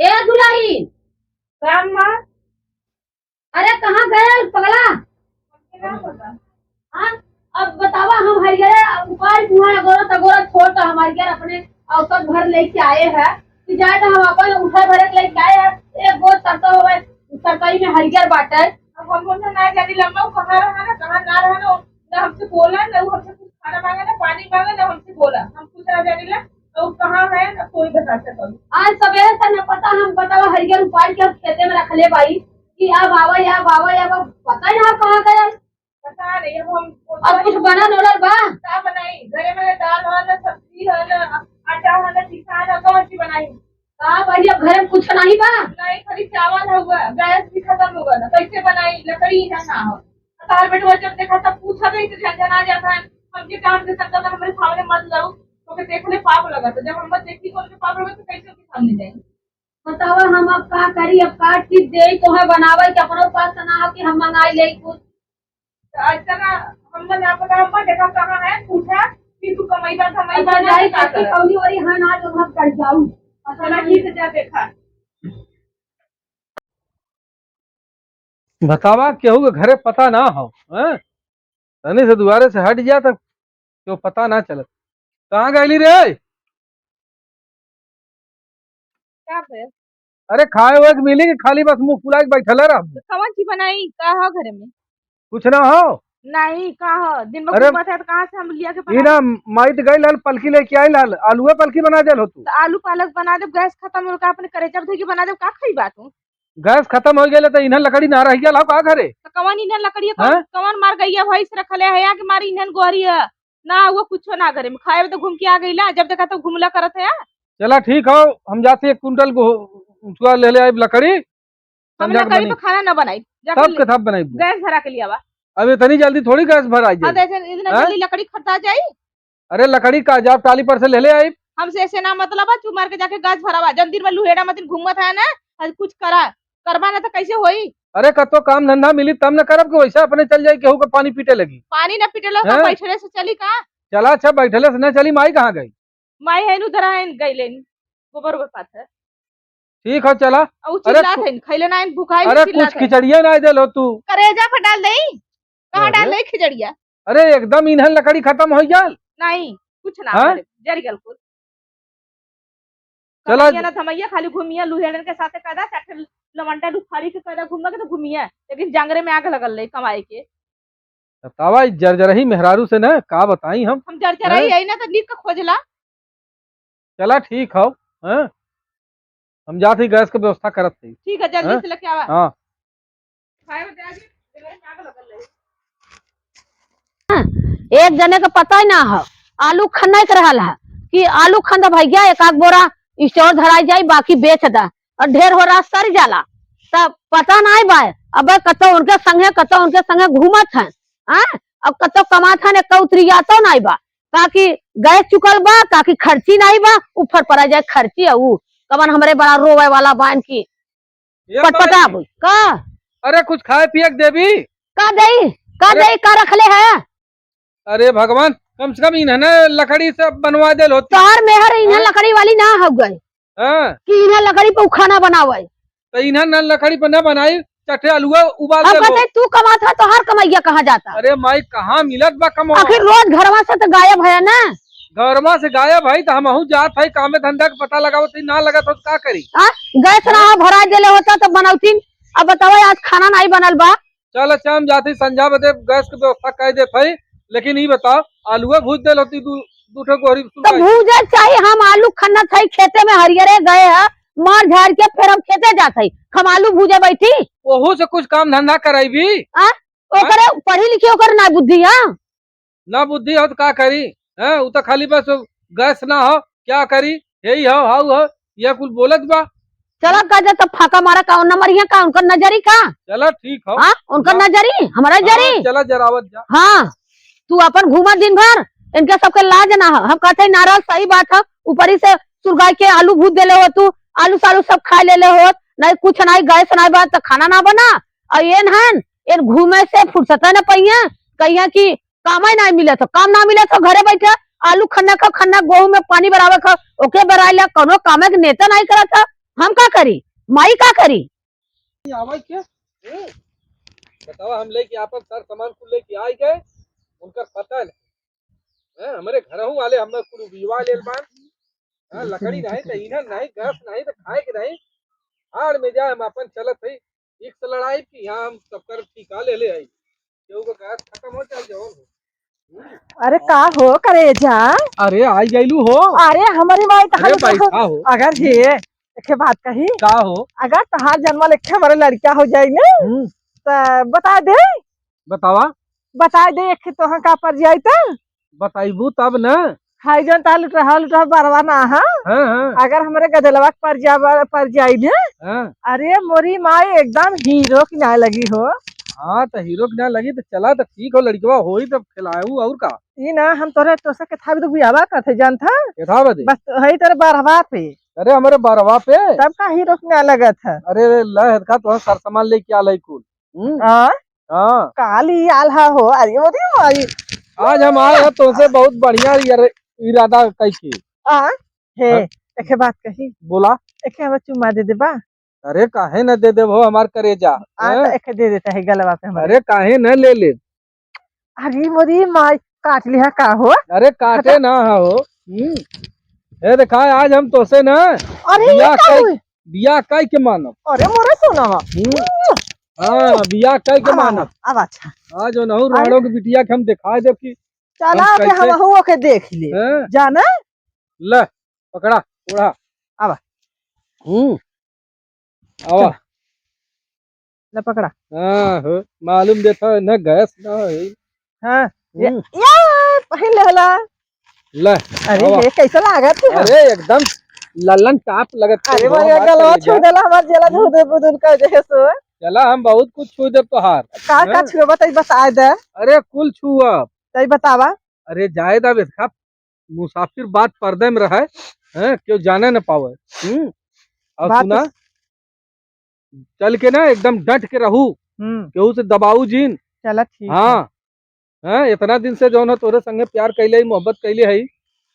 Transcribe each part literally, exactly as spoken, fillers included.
ए दुलारी। राम माँ। अरे कहाँ गए पगला? हमके ना पता। हाँ? अब बतावा, हम हरियरे उपाय कुआं अगोरा तगोरा छोड़ के हम हरियर अपने औसत भर लेके आए हैं कि जाए तो हम अपन उठे भरे के लेके आए हैं। एक गो सरसों होवे, सरसोई में हरियर बाटे। अब हम लोग ना जानी लम्मा, वो कहाँ रहा ना, कहाँ ना रहा ना, ना हमसे बोला, ना वो हमसे कुछ खाना मांगा, ना पानी मांगा, ना हमसे बोला। हम कुछ ना जानी ला, तो वो कहाँ है, ना कोई बता सका। आज सवेरे से न पता, हम बतावा हरियर उपाय के खेते में रखले बाई कि अब आवा, अब आवा, अब पता ही ना कहाँ गया। पता नहीं, अब हम अब कुछ बना नोलर बा? का बनाई? घरे में दाल है ना, सब्जी है ना, आटा है ना, पिसान है, कौन सी बनाई? का बनी, अब घरे में कुछ नहीं बा? नहीं, खाली चावल है हुआ, गैस भी खत्म हो गया, कैसे बनाई? लकड़ी इधर ना हो। तार बेटवा जब देखा तब पूछा गई तो झंझना जाता है, हम ये काम के सकता था, हमारे सामने मत लाओ, तो के देखले पाप लगा था, जब हम मत देखी तो उनके पाप लगा तो कैसे उनके सामने जाए? बतावा, हम अब का करी, अब का चीज दे तो है बनावे के, अपनो पास ना हो कि हम मंगाई ले कुछ। तो ऐसा ना, हम ना पता, हम देखा कहाँ है, पूछा कि तू कमाई बा, कमाई बा, अच्छा, ना जाई तो का करब? कौड़ी वड़ी है ना, जो हम कर जाऊ। अच्छा, चला, ठीक है, जा देखा। बतावा, केहू के घरे पता ना हो, हैं? तनी से दुआरे से हट जा, तब केहू पता ना चलत। कहाँ गइली रे? का भइल? अरे, खाए हुए के मिली कि खाली बस मुंह फुला के बैठल रह? तो कवन चीज बनाई? का हो घरे में? कुछ ना हो? नहीं, का हो? दिन भर अरे, घूमत है तो कहाँ से हम लिया के ई बनाई? ना, माई तो गई लाल पलकी लेके आई लाल, आलूए पलकी बना देल हो तू। तो आलू पालक बना देब, गैस खत्म हो का, अपने करेजा धोई के बना देब, का खइबा तू? गैस खत्म हो गया तो इन्हन लकड़ी ना रह गया हो का घरे? तो कवन इन्हन लकड़ी है, कवन, हैं? कवन मार गइया भैंस रखले है यहाँ के मारी इन्हन गोहरी है? ना, वो कुछो ना घरे में, खाए में तो घूम के आ गईला, जब देखा तो घूमला करत है। चला ठीक हो, हम जाते एक कुंटल गो-, उठवा ले ले आइब लकड़ी, हम समझा के लकड़ी बनी। पे खाना ना बनाई, जाके तब ले, के तब बनाई। गैस भरा के लियावा। अब इतनी जल्दी थोड़ी गैस भराई अब जाई। ऐसे इतना हैं? जल्दी लकड़ी खरीदा जाई? अरे लकड़ी का जाब टाली पर से ले ले आइब। हमसे ऐसे ना मतलब है, चुप मार के जाके गैस भरावा, जब दिन भर लुहेड़ा मतिन घूमत है ना, आज कुछ करा, करबा ना तो कैसे होई? अरे कतो काम धंधा मिली तब न करब कि वैसे अपने चल जाई केहू के पानी पीटे लगी। पानी ना पीटे लो, हैं? बैठले से चली का? चला अच्छा, बैठले से ना चली, माई कहाँ गई? माई है नु धरा है, गई लेनी, गोबर ओबर पाथर। ठीक हो, चला। और अरे चिल्लात कु-, है, खैले ना है, भुखाई अरे चिल्लात कुछ है। खिचड़िया ना दे लो तू। करेजा पर डाल दई, कहाँ अरे। डाल दई खिचड़िया? अरे एकदम इन्हन लकड़ी खत्म हो जाल। नहीं, कुछ ना हाँ? करे, जरी गल कुल। चला। कमैया ना धमैया, खाली घूमिया, लुहेड़न के साथे कदा, चार ठे लमंडा लुफारी के कदा घूमे के तो घूमिया, लेकिन जांगरे में आग लगल रही कमाए के। बतावा, ई जरजरही मेहरारू से ना, का बताई हम? हम जरजरही हैं? है ना, तो नीक का खोजला। चला, ठीक हौ, हैं? हम जात ही, गैस के व्यवस्था करत ही। ठीक है, जल्दी हैं? से लेके आवा। हाँ। खाए बदे आज जंगरे में आग लगल रही। एक जने के पता ही ना हो, आलू खन्ना के रहल है कि आलू खन द भैया, एक आध बोरा स्टोर धराई जाई, बाकी बेच द, और ढेर हो रहा सर जाला, तब पता ना बा। अब कतो उनके संगे, कतो उनके संगे घूमत हैं, हाँ? अब कतो कमात हैं, एक उतरियातो ना बा, का कि गैस चुकल बा, का कि खर्ची ना बा, ऊपर पड़ा जाए खर्ची, ऊ कवन हमरे बड़ा रोवे वाला बान की ये पटपटा पगली। बोल, का? अरे कुछ खाए पिए के देबी? का देई? का अरे। देई? का रखले है? अरे भगवान, कम से कम इन्हने लकड़ी से बनवा देल होती। तोहार मेहर इन्हन हाँ? लकड़ी वाली ना हो गए हाँ। कि इन्हन लकड़ी पे उ खाना बनावे। तो इन्हन न लकड़ी पे न बनाई, चट्टे अलुआ उबाल अब देल हो। कहते तू कमात है, तोहार कमैया कहाँ जाता? अरे माई, कहाँ मिलत बा कमवा? आखिर रोज घरवा से तो गायब है ना। घरवा से गायब है तो हमहू जात है, कामे धंधा के पता लगावत है, ना लगत हो तो का करी? आ? गैस ना भरा देले होता तो बनौतीन। अब बताओ, आज खाना नहीं बनल बा। चल अच्छा, हम जात ही संझा बदे गैस के व्यवस्था कर देत है, लेकिन ई बताओ, आलूए भूज देल होती दू, दू ठो गोहरी तो सुलगाई। भूजे चाही, हम आलू खन्नत है खेते में, हरियरे गए है, मार झाड़ के फिर हम खेते जात है, हम आलू भूजे बैठी। ओहू से कुछ काम धंधा कराई भी। आ? ओकरे हाँ? पढ़ी लिखी ओकर ना बुद्धि है। ना बुद्धि हो तो का करी? हैं, उ तो खाली बस गैस ना हो, क्या करी, यही हो, हाउ हो, यह कुल बोलत बा। चला का जा तब फाका मारा का, उन्ना मरिया का, उनकर नजरी का? चला ठीक हो। हाँ, उनकर हाँ। नजरी, हमारा हाँ, जरी। चला जरावत जा। हाँ, तू अपन घूमा दिन भर, इनके सबके लाज ना हो। हम कहते हैं नाराज, सही बात है, ऊपरी से सुलगाई के आलू भूज देले हो तू, आलू सालू सब खा लेले हो, नहीं कुछ नहीं, गैस नहीं बा तो खाना ना बना। और ये नहन, ये घूमे से फुर्सत है ना पहिया, कहिया कि कामे नाहीं मिलत हो, काम ना मिलत हो, घरे बैठे आलू खन्ना खाओ, खन्ना गेहूं में पानी बराबर खाओ, ओके बराबर ला, कौनो कामे के नेता नाहीं करत हो। हम का करी? माई का करी? आवे के? हम्म? बतावा, हम लेके आपन सर सामान कुल लेके आइ गए, उनकर पता नहीं। हैं, हमरे घरहू वाले हमें कुल उबियवा लेल बान। हाँ, लकड़ी नहीं तो ईंधन नहीं, गैस नहीं तो खाए के नहीं। हाड़ में जाए, हम आपन चलत हई। एक से लड़ाई कि यहाँ हम सबकर ठिका ले ले हई। केहू के गैस खत्म हो चाहे जवन हो। अरे का हो करेजा? अरे आई गइलू हो। अरे हमरी माई तो अरे हम बैठा हो। अगर हे, एक बात कही। का हो? अगर तहार जन्मल एक हमरे लड़का हो जाई ना, हम्म। त बता दे। बतावा। बता दे, एक तोहा का पर जाई त। बताइबू तब न। हाय जौन तहार लुटहा लुटहा बरवा ना हा। हाँ, हाँ। अगर हमरे गदलवा के पर जावा, पर जाई ने। हाँ। अरे मोरी माई एकदम हीरो की ना लगी हो। हाँ, त हीरो की ना लगी त चला त ठीक हो, लड़कवा होई तब खिलाऊ और का। ई ना हम तोरे तोसे के थावी तो बियाहवा करते जानत हा। के थावे दे? बस हई तेरे बरवा पे। अरे हमरे बरवा पे? तब का हीरो की ना लगत है? अरे ले हदका तो सर सामान लेके आ लई कुल। हम्म। हाँ? हाँ। काल ही आल हा हो, अरे मोरी माई। आज हम आए हैं तोसे बहुत बढ़िया यार इरादा कइके। हाँ? हे, हाँ? एके बात कही। बोला। एके हमें चुम्मा दे देबा? अरे काहे न दे देबो हमार करेजा, आ, हैं? तो एके दे देता है गलवा पे हमारे। अरे काहे न ले ले? अरे मोरी माई, काट लिहा का हो? अरे काटे हटा। ना हा हो। हम्म। ए देखा, आज हम तोसे ना अरे ये बियाह का कई, हुई? बियाह कई के मानब। अरे मोरे सोना। हम्म। हाँ, बियाह कई के आवा, मानब। आवा, अच्छा। आज ओनहु अरे। राड़ो के बिटिया के हम दिखा देब कि चला हम के कैसे हम हुओ के देख ले। हैं? जाना? ले, पकड़ा, ओढ़ा। आवा। हम्म। आवा। चल। ले पकड़ा। हाँ हो, मालूम देता है ना, गैस ना है। हाँ, ये, हम्म। ये पहिन लेला। ले, अरे, आवा। ये कैसा लागत है? अरे, एकदम लल्लन टाप लगत है, अरे, एकदम मोरे हमार गलवा करेजा। छू देला, हमार जेला धो दे बुदुन कर दे सो। चला, हम बहुत कुछ छू देब तोहार। का, का हैं? छुआ बताई, बता दे। अरे, कुल छुआ। तई बतावा। अरे, जाए दा बेटा, मुसाफिर बात पर्दे में रहे, हैं, केहू जाने न पावे। हम्म? और बात सुना, तो चल के ना एकदम डट के रहू, हम्म। केहू से दबाऊ जिन। चला ठीक है। हाँ, हैं, इतना दिन से जौन है तोरे संगे प्यार कैले ही, मोहब्बत कैले है,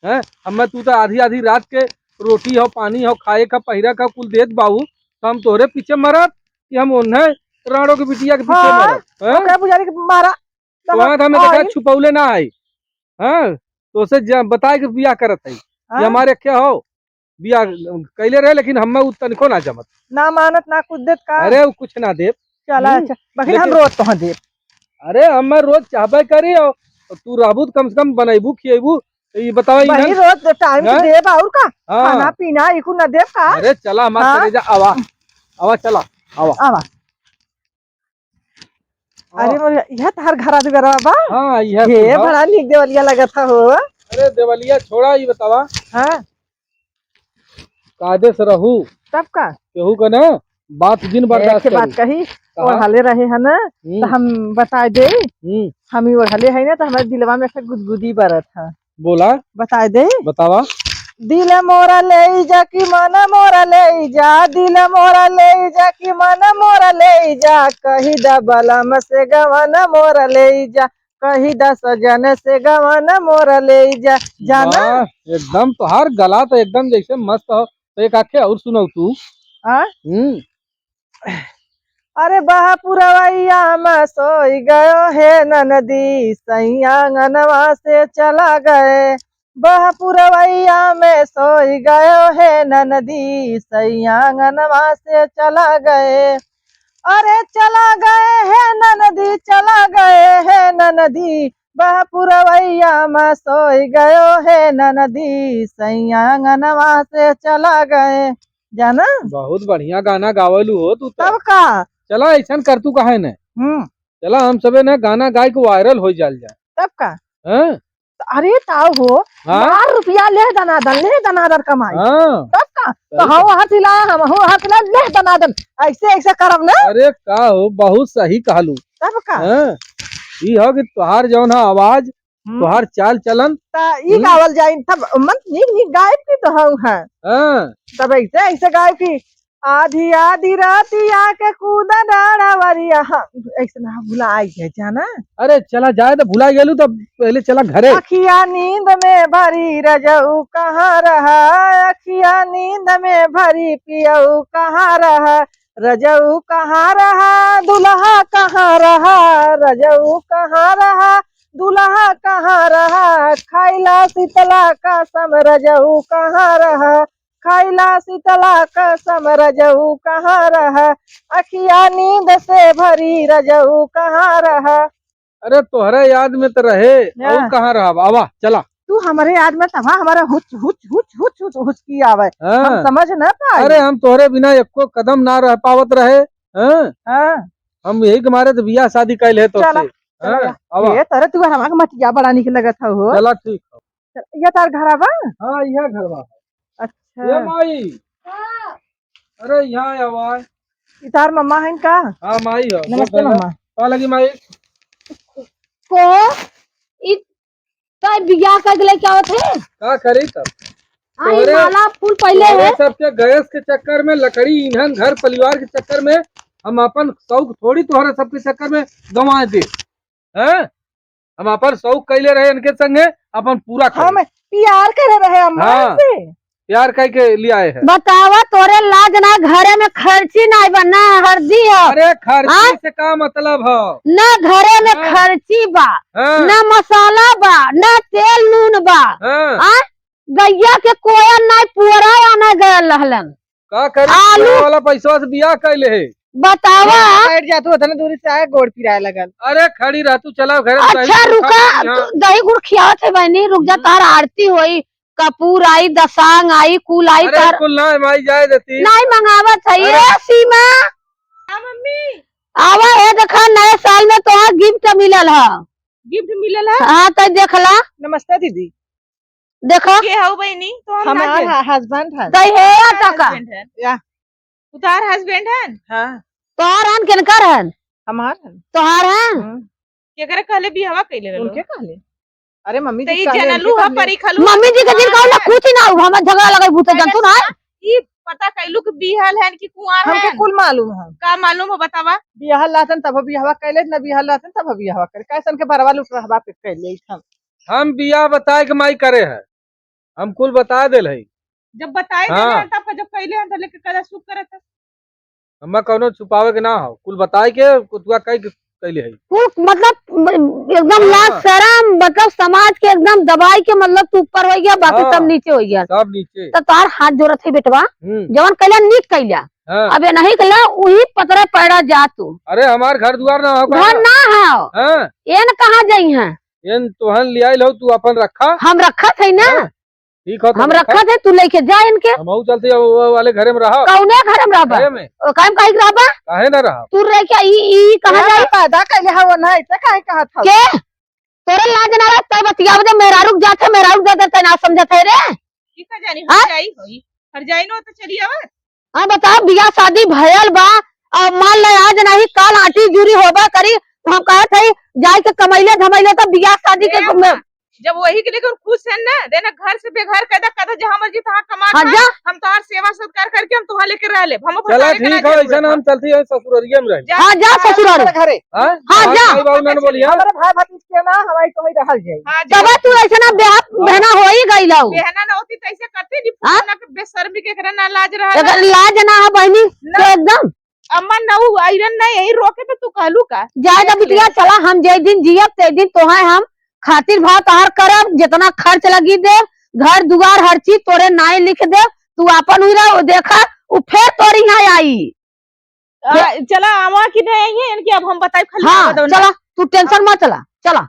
हैं, हमें तू तो आधी आधी रात के रोटी हो, पानी हो, खाए का, पहिरा का कुल देत बाऊ, तो हम तोहरे पीछे मरब कि हम ओन्हे राड़ो के बिटिया के पीछे हाँ, मरब, हैं? ओकरा पुजारी के मारा। तब तो आँख हमें देखा आई। छुपौले ना आई। हाँ, तो उसे ज-, बताए के बियाह करत है कि हाँ। हमारे क्या हो, बियाह कैले रहे, लेकिन हमें उ तनिको ना जमत। ना मानत, ना कुछ देत का? अरे, उ कुछ ना देत। चला, हम्म, अच्छा, बाकी हम लेकिन रोज तो देब। अरे, हमें रोज चाहबे करी हो, तो तू रहबू तो कम से कम बनैबू, खिएबू, तो ये बतावा, वही इन्हन रोज टाइम से हैं? देब और का? हाँ। खाना पीना, इकु ना देब का? अरे, चला, हमार हाँ। करेजा, आवा, आवा, चला, आवा। आवा। अरे, आह। मोर, यह तहार घरा दुआरा बा? हाँ, यह ये कुल बा। बड़ा नीक देवलिया लगत ह हो। अरे, देवलिया छोड़ा, ई बतावा। हाँ। कायदे से रहू। तब का? केहू के ना, बात जिन एक बर्दाश्त ठे बात करू। कही, कहा? ओढ़ले रहे है ना, हम्म। तो हम बताए दे, हम्म। हम ही ओढ़ले है ना, तो हमारे दिलवा में से गुदगुदी बरत है। बोला। बताए दे। बतावा। दिल मोरा ले जा कि मन मोरा ले जा, दिल मोरा ले जा कि मन मोरा ले जा, कही द बलम से गवन मोरा ले जा, कही द सजन से गवन मोरा ले जा। जाना? वाह, एकदम तोहार गला तो एकदम जैसे मस्त हो। तो एक आखे और सुनाऊ तू। हाँ? हम्म। अरे बह पुरवैया में सोई गयो हे ननदी, सैया अंगनवा से चला गए। बह पुरवैया में सोई गयो हे ननदी, सैया अंगनवा से चला गए। अरे चला गए हे ननदी, चला गए हे ननदी, बह पुरवैया में सोई गयो हे ननदी, सैया अंगनवा से चला गए। जाना? बहुत बढ़िया गाना गावेलू हो तू तो। तब का? चला, ऐसन कर तू काहे न? हम्म। चला, हम सबे ना गाना गाय के वायरल हो जाल जाए। तब का? हैं? अरे ताऊ हो, हाँ? यार रुपया ले दनादन, ले दनादन कमाई। हाँ। तब का? तब तो का? हम वहाँ सिलाया, हम वहाँ सिलाया, ले दनादन। ऐसे, ऐसे करब ना। अरे का हो, बहुत सही कहलू। तब का? हाँ। ई हो कि तोहार जौन है आवाज, हम्म। तोहार चाल चलन। ता ई हम्म। गावल जाई, तब मन नीक नीक गायब की तो हऊ है। हाँ। तब ऐसे, ऐसे गायब की, आधी आधी रातिया के कूदा डाड़ावरिया। हाँ, ऐसे ना भुला आई है जाना। अरे चला जाए तो भुला गेलू तो पहले चला घरे। अखिया नींद में भरी रजऊ कहाँ रहा, अखिया नींद में भरी पियऊ कहाँ रहा, रजऊ कहाँ रहा, दुल्हा कहाँ रहा, रजऊ कहाँ रहा, दुल्हा कहाँ रहा, खाइला शीतला कसम रजऊ कहाँ रहा, खाइला शीतला कसम रजऊ कहाँ रहा, अखिया नींद से भरी रजऊ कहाँ रहा। अरे तोहरे याद में तो रहे, हाँ। और कहाँ रहा? आवा, चला। तू हमरे याद में तब हमारा हुच, हुच, हुच, हुच, हुच, हुचकी आवे। हाँ। हम समझ न पाए। अरे हम तोहरे बिना एको कदम ना रह पावत रहे। हाँ। हाँ। हम यही के मारे तो बियाह शादी कैले है तो चला, से। चला हाँ, जा। आवा। ए, तोरे तू हमार मटिया बड़ा निक लगत हो। चला ठीक हो। चल, ये तार घरवा? हाँ, यह घरवा है। अच्छा। ए माई। हाँ। अरे यहाँ आवा। ई तार मम्मा हइन का? हाँ माई हो। नमस्ते मम्मा। का लगी माई? को ई तार बियाह कर लेके आवत है? का करी तब? आई तोहरे, माला फूल पहले तोहरे है। सबके गैस के चक्कर में, लकड़ी ईंधन घर परिवार के चक्कर में हम अपन शौक थोड़ी तोहरे सबके चक्कर में गंवा दे। हैं? हम अपन शौक कैले रहे इनके संगे, अपन पूरा करे। हम प्यार करे रहे अम्मा हाँ, से। प्यार कई के लिए आए हैं। बतावा, तोरे लाज ना, घरे में खर्ची ना बा, ना हरदी हो। अरे खर्ची हाँ? से का मतलब हो? ना घरे में हाँ। खर्ची बा, हाँ। ना मसाला बा, ना तेल नून बा। हाँ। हाँ? गैया के कोया ना पुअरा आना गयल रहलन। का करी? आलू वाला पैसवा से बियाह कैले है। बतावा। बैठ जा तू, उतने दूरी से आए, गोड़ पिराए लगल। अरे खड़ी रह तू, चला घर में अच्छा, रुका, तू दही गुड़ खियावत है बहनी, रुक जा, हम्म। तार आरती होई, कपूर आई, दसांग आई, कुल आई, अरे तार कुल ना माई जाए देती। नहीं मंगावत है। अरे। ए सीमा। हाँ मम्मी। आवा, ए देखा, नए साल में तोहार गिफ्ट मिलल ह। गिफ्ट मिलल ह? हाँ, तो देखला। नमस्ते दीदी। देखा। के हऊ बहिनी? तो हम ना हमार जानी। ह-, husband है। दहेज हमार तका। Husband है। या। उ तोहार husband है? हाँ। तोहार हन, किनकर हन? हमार हन। तोहार हन? हम्म। केकरे कहले बियाहवा कइले रहलो? उनके कहले। अरे मम्मी तो जी ई कहले, जनलू उनके ह कहले। परी खलू मम्मी जी के दिन कहले कुछ ना हुआ, हम झगड़ा लगे भूत अरे जनतू ना। ई पता कैलू कि बियाहल हन कि कुंवार हमके हन? कुल मालूम है। का मालूम हो बतावा? बियाहल रहतन तब बियाहवा कैले, न बियाहल रहतन तब बियाहवा करे। कैसन के बरवा लुट रहबा पे कैले हम। हम बियाह बताए के माई करे है, हम कुल बता देल है। जब बताए हाँ। देले हन, तब का जब कैले हन, त लेके कदा सुख करत है? हमें कौनो छुपावे के ना हो, कुल बताए के कुतुआ कह के कैले है। कुल मतलब एकदम हाँ। लाज शरम, मतलब समाज के एकदम दबाई के, मतलब तू ऊपर हो गया, बाकी हाँ। सब नीचे हो गया। सब नीचे। तो तोहार हाथ जोड़त है बेटवा, हम्म। जवन कैला नीक कैला, हाँ। अब ये नहीं कैला, वही पतरा पैड़ा जा तू। अरे हमार घर दुआर ना हो घर का? ना हो। हाँ। ये न कहाँ जाई है? एन तोहन लियाइल हो, तू अपन रखा। हम रखत है ना। हाँ, ठीक हो, तो हम रखा। रखत है, तू लेके जा इनके। हमहू चलते अब वो वाले घरे में रहा। कौने घरे में रहबा? घरे में। ओ, काहे में काहे के रहबा? काहे ना रहा? तू रह के ई, ई कहाँ ए, जाई? पैदा कैले हव ना, इतना काहे कहत हव? के? तोरे लाज ना रहा, तै बतियाव दे, मेहरारू के जात है, मेहरारू के जात है, तै ना समझत है रे? ई का जानी, हाँ? हर जाई होई। हर जाई नो तो चली आवत। हाँ, बताओ, बियाह शादी भयल बा, और मान ले आज नहीं, काल आँटी जूरी होबा करी, तो हम कहत हई, जाए के कमैले धमैले तो बियाह शादी के ए अम्मा, जब वही के लेके खुश है ना, देना घर से बेघर कर दे, कहता जहाँ मर्जी तहाँ कमा हाँ, खा, जा। हम तोहार सेवा सत्कार करके हम तोहार लेके रह लेब, हम चला भटारे के ना ठीक है, जरूरत ऐसा ना बा। हम चलती है ससुररिया में रह जा। हाँ, जा हाँ, ससुराल। हमारे घरे। हाँ? हाँ, हाँ, जा। भाई बाबू ना बोलिए। हमारे भाई भतीज के ना, हमारी तो ही रहल जाई। हाँ, जा। तब तू ऐसे ना बेहा-, हाँ। बहना हो ही गई लाऊ। बहना ना होती तो ऐसे करते नहीं, हाँ? फूलना के बेशर्मी के एकरा ना लाज रहा अगर ना। लाज ना है बहनी, ना। तो एकदम अम्मा, नऊ आयरन ना यही रोके तो तू कहलू का? जाए दा बिटिया, चला, हम जे दिन जियब, ते दिन तोहार हम खातिर भाव तोहार करब, जितना खर्च लगी देब, घर दुआर हर चीज तोरे नाई लिख देब, तू आपन हुई रह, देखा, उ फेर तोर यहाँ आई। आ, चला, आवा कि नहीं आई है, इनके अब हम बताई, खाली हाँ, आवा दो ना। चला, तू tension मत चला, चला।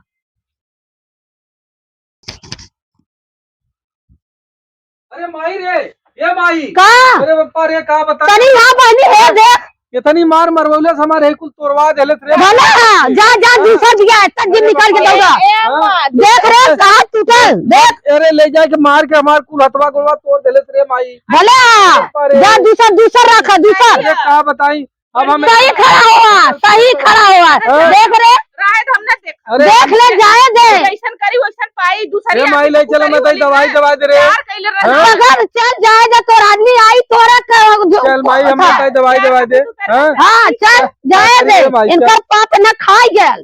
अरे माई रे, ए माई। का? अरे बापा रे, का बता। तनी यहाँ बहनी है, देख। इतनी मार मरवले से हमारे कुल तोड़वा देले रे। भले हाँ, जा, जा, हाँ। दूसर जिया, इतना दिन अरे निकाल के बापा रे। दौड़ा। ए, ए, हाँ। अम्मा, देख रे, कहाँ टूटल, देख। अरे ले जाए के मार के हमार कुल हथवा गोड़वा तोड़ देले रे माई। भले हाँ, अरे बापा रे। जा, दूसर, दूसर रखा, दूसर। अरे का बताई, अब हमें सही खड़ा हुआ, सही खड़ा हुआ। हाँ। देख रे। राय तो हमने देखा। अरे देख ले, जाए दे। जैसन करी वैसन पाई, दूसर ए माई, ले चल, हम ताई दवाई दवा दे रे। हाँ? मगर चल जाए दे, तोर आदमी आई, तोरा का जो चल माई, हम ताई दवाई दवा दे। हाँ? हाँ, चल जाए दे, अरे माई, इनकर चल। पाप न खाई गल।